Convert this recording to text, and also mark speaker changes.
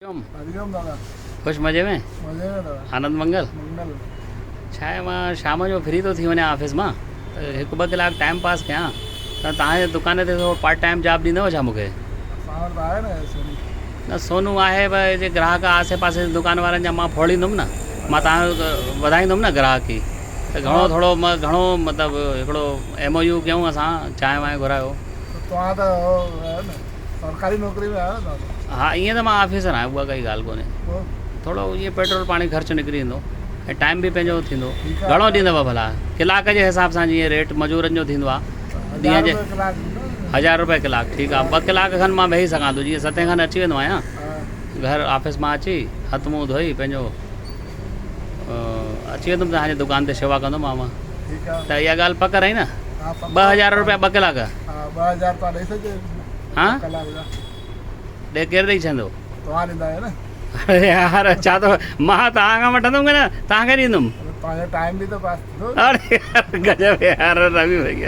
Speaker 1: هري
Speaker 2: اوم دادا.
Speaker 1: خوش مزي ۾؟
Speaker 2: مزي ۾ دادا.
Speaker 1: آنند منگل.
Speaker 2: منگل.
Speaker 1: ڇا آهي مان شام جو فري ٿو ٿي وڃان آفيس مان ته هڪ ٻه ڪلاڪ ٽائيم پاس ڪيان ته توهان جي دڪان تي ٿورو پارٽ ٽائيم جاب ڏيندؤ ڇا مون کي؟
Speaker 2: اسان وٽ ته آهي نه سونو.
Speaker 1: نه سونو آهي پر جي گراهڪ آسي پاسي جي دڪان وارن جا مان ڦوڙيندم نه مان توهان جو وڌائيندم نه گراهڪي ته گهڻو ٿورو گهڻو مطلب هڪڙو ايم او يو ڪيون اسان چانهه وانهه گهرايو.
Speaker 2: ته توهان ته آهيو نه سرڪاري نوڪري ۾ آهيو نه توهان ته.
Speaker 1: ها ائين ته مان آفيسر آهيان اها ڪائي ڳالهه ڪونهي ٿورو ائين پيٽرول پاڻي خرچ نڪري ايندو ۽ ٽائيم به پنهنجو ٿيندو گهڻو ڏيندؤ ڀلا ڪلاڪ جي حساب سان جيئن ريٽ مزورن جو ٿيندو آهي ڏينهن جي هزار روپيه ڪلاڪ ٺيڪ آهي ٻه ڪلاڪ کن مان ويهي سگهان ٿو جيئن ستين کن اچي ويندو آهيان گهر آفيس مان اچي هٿ منهن ڌوئي پنهنجو اچي ويندم توهان جي دڪان تي شيوا ڪندومانو ته اها ڳالهه پڪ رهي نه 2000 روپيا ٻه ڪلاڪ ها ڏي ڪير ڏئي ڇڏندو اري يار ڇا ٿو مان توهان کان وٺندم ڪي نه توهان کي ڏيندم اري يار غضب يار روي ڀئيا.